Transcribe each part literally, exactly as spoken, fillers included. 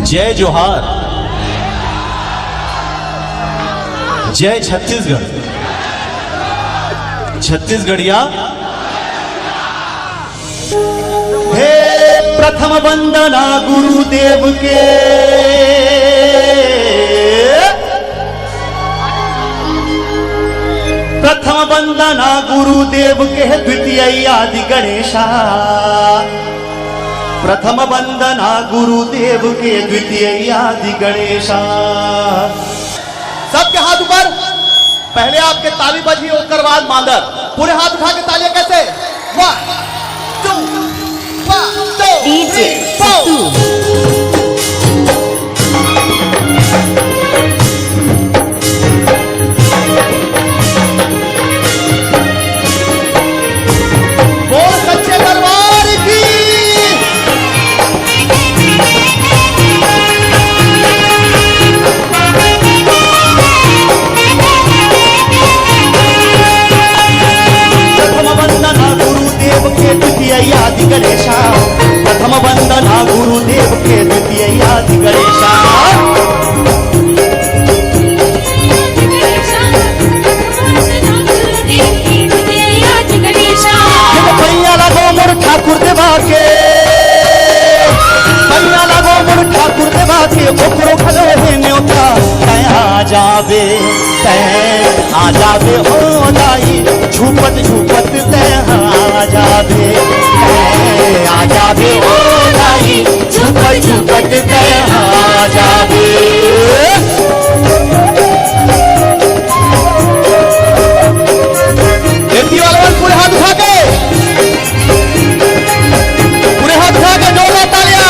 जय जोहार, जय छत्तीसगढ़, छत्तीसगढ़िया। हे प्रथम वंदना गुरुदेव के, प्रथम वंदना गुरुदेव के, द्वितीय आदि गणेशा। प्रथम वंदना गुरुदेव के, द्वितीय आदि गणेशा। सबके हाथ ऊपर। पहले आपके ताली बजी, ओकर बाद मांदर। पूरे हाथ उठा के तालियां कैसे? One, two, one, two, DJ three, four। सत्तू। बोल सच्चे दरबार की। प्रथम वंदना गुरुदेव के, द्वितीय आदि गणेशा। प्रथम वंदना गुरुदेव के, द्वितीय आदि गणेशा। ये तो पैया लागो मोर ठाकुर देवा के, पैया लागो मोर ठाकुर देवा के, ओकरो घलो हे न्योता। तैं आ जाबे, तैं आ जाबे ओ दाई, झूपत झूपत तैं आ जाबे, तैं आ जाबे ओ दाई, झूपत झूपत तैं आ जाबे। एती वाला मन पूरे हाथ उठा के, पूरे हाथ उठा के जोरदार तालियां।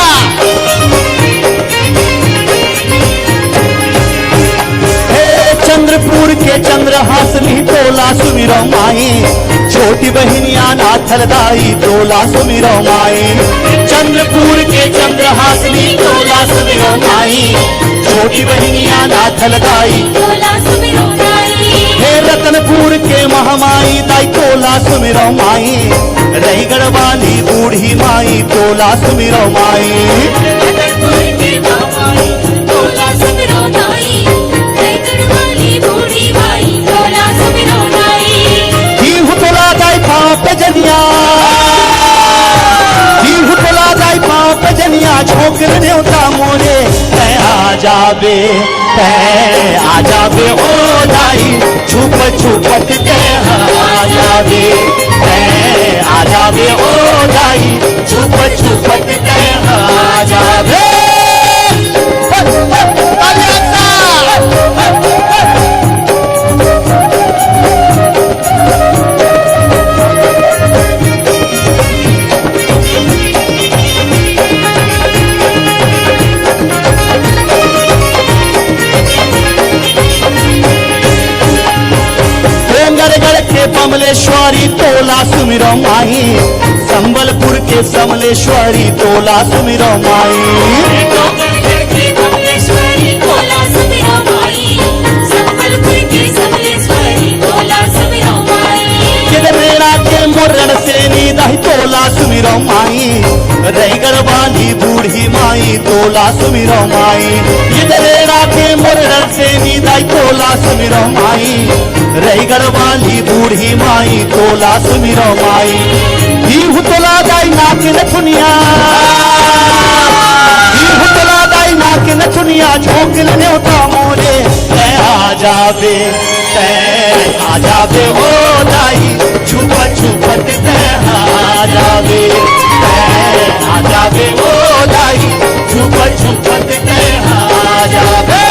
हे चंद्रपुर के चंद्रहासिनी तोला सुमिरंव माई, छोटी बहिनिया नाथल दाई तोला सुमिरंव माई। चंद्रपुर के चंद्रहासिनी तोला सुमिरंव माई, छोटी बहिनिया नाथल दाई। तोला सुमिरंव माई। हे रतनपुर के महामाई दाई तोला सुमिरंव माई, रईगढ़ वाली बूढ़ी माई तोला सुमिरंव माई। रतनपुर के महामाई तोला सुमिरंव माई, रईगढ़ वाली बूढ़ी माई तोला सुमिरंव माई। दीहू तोला दाई पाँव पे जनिया, दीहू तोला दाई पाँव पे जनिया, झोंक ले न्योता मोरे, तैं आ जाबे, तैं आ जाबे ओ दाई, छुप छुपत तैं आ जाबे, तैं आ जाबे ओ दाई, छुप छुपत तैं आ जाबे। डोंगरगढ़ के बमलेश्वरी तोला सुमिरंव माई, संबलपुर के समलेश्वरी तोला सुमिरंव माई। डोंगरगढ़ के बमलेश्वरी तोला सुमिरंव माई, संबलपुर के समलेश्वरी तोला सुमिरंव माई। ये दे रेड़ा के मोर रणसेनी दाई तोला सुमिरंव माई, रईगढ़ वाली बूढ़ी माई तोला सुमिरंव माई। ये दे रेड़ा के मोर रणसेनी दाई तोला सुमिरंव माई, रईगढ़ वाली बूढ़ी माई तोला सुमिरंव माई। दीहू तोला दाई नाक नथुनिया, दीहू तोला दाई नाक नथुनिया, झोंक ले न्योता मोरे, तैं आ जाबे, तैं आ जाबे ओ दाई, छुप छुपत तैं आ जाबे, तैं आ जाबे ओ दाई, छुप छुपत तैं आ जाबे।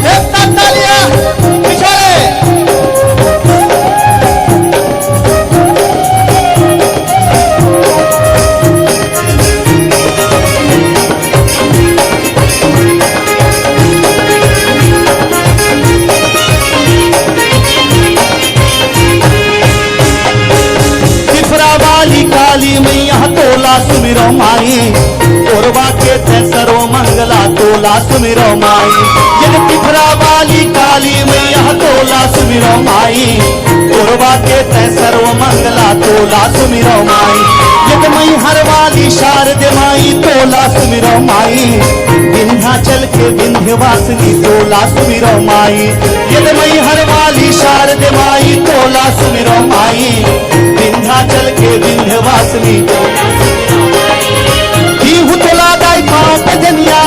एक साथ तालियां, पिछाड़े। पिपरा वाली काली मैया तोला सुमिरंव माई, कोरबा के तैं सर्व मंगला तोला सुमिरंव माई। ये पिपरा वाली काली मैया तोला सुमिरंव माई, कोरबा के तैं सर्व मंगला तोला सुमिरंव माई। ये मैहर वाली शारदे माई तोला तोला सुमिरो माई, विंध्याचल के विंध्यवासिनी तोला सुमिरो माई, ये दे मैहर वाली शारदे माई तोला सुमिरो माई, विंध्याचल के विंध्यवासिनी। पीहू तोला दाई पाँव पजनिया,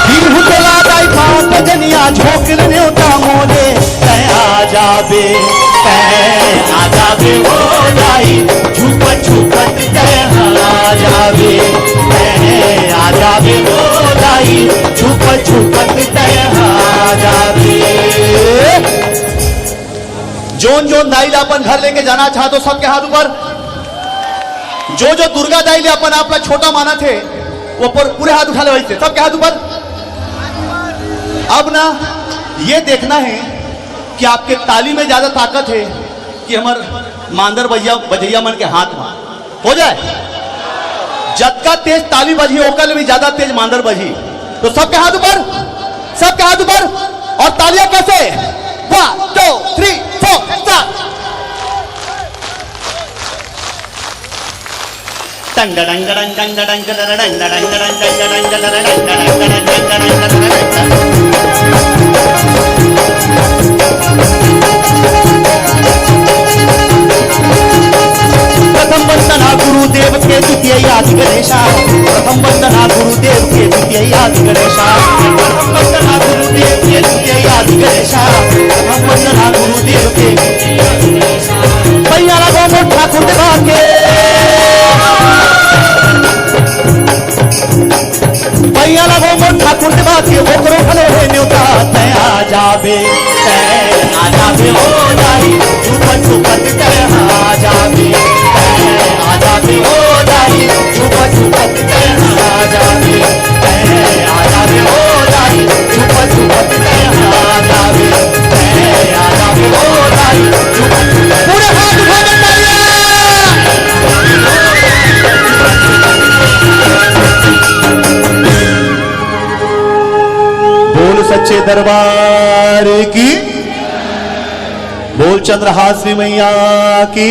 पीहू तोला दाई पाँव पजनिया, झोंक ले नेवता मोरे, तैं आ जाबे, तैं आ जाबे ओ दाई, छुपत छुपत तैं आ जाबे, तैं आ जाबे ओ दाई, छुपत छुपत तैं आ जाबे। जोन जोन दाई ला अपन घर लेके जाना चाहत हो, सबके हाथ ऊपर। जो जो दुर्गा दाई ले अपन आप ला छोटा मानत हे, वो पर पूरे हाथ उठा ले वैसे, सबके हाथ ऊपर। अब ना ये देखना है कि आपके ताली में ज्यादा ताकत है कि हमर मांदर बजिया, बजैया मन के हाथ में हो जाए। जतका तेज ताली बजी, ओकर ले भी ज्यादा तेज मांदर बजी। तो सबके हाथ ऊपर, सबके हाथ ऊपर। और तालियां कैसे? One, two, three, four, start। टंग डंग डंग डंग डंग डंग डंग डंग डंग डंग डंग डंग डंग डंग डंग डंग डंग डंग डंग डंग। प्रथम वंदना गुरुदेव के, द्वितीय आदि गणेशा। प्रथम वंदना गुरुदेव के, द्वितीय आदि गणेशा। प्रथम वंदना गुरुदेव के, द्वितीय आदि गणेशा। प्रथम वंदना गुरुदेव के। पैया लगो मोर ठाकुर देवा के। पैया लगो मोर ठाकुर देवा के, ओकरो घलो हे न्योता। तैं आ जाबे, तैं आ जाबे ओ दाई, छुपत छुपत तैं आ जाबे, तैं आ जाबे ओ दाई, छुपत छुपत तैं आ जाबे, तैं आ जाबे ओ दाई, छुपत छुपत तैं आ जाबे, तैं आ जाबे ओ दाई, छुपत छुपत। पूरे हाथ उठा के तालियां। बोल सच्चे दरबार की, बोल चंद्रहासिनी मैया की।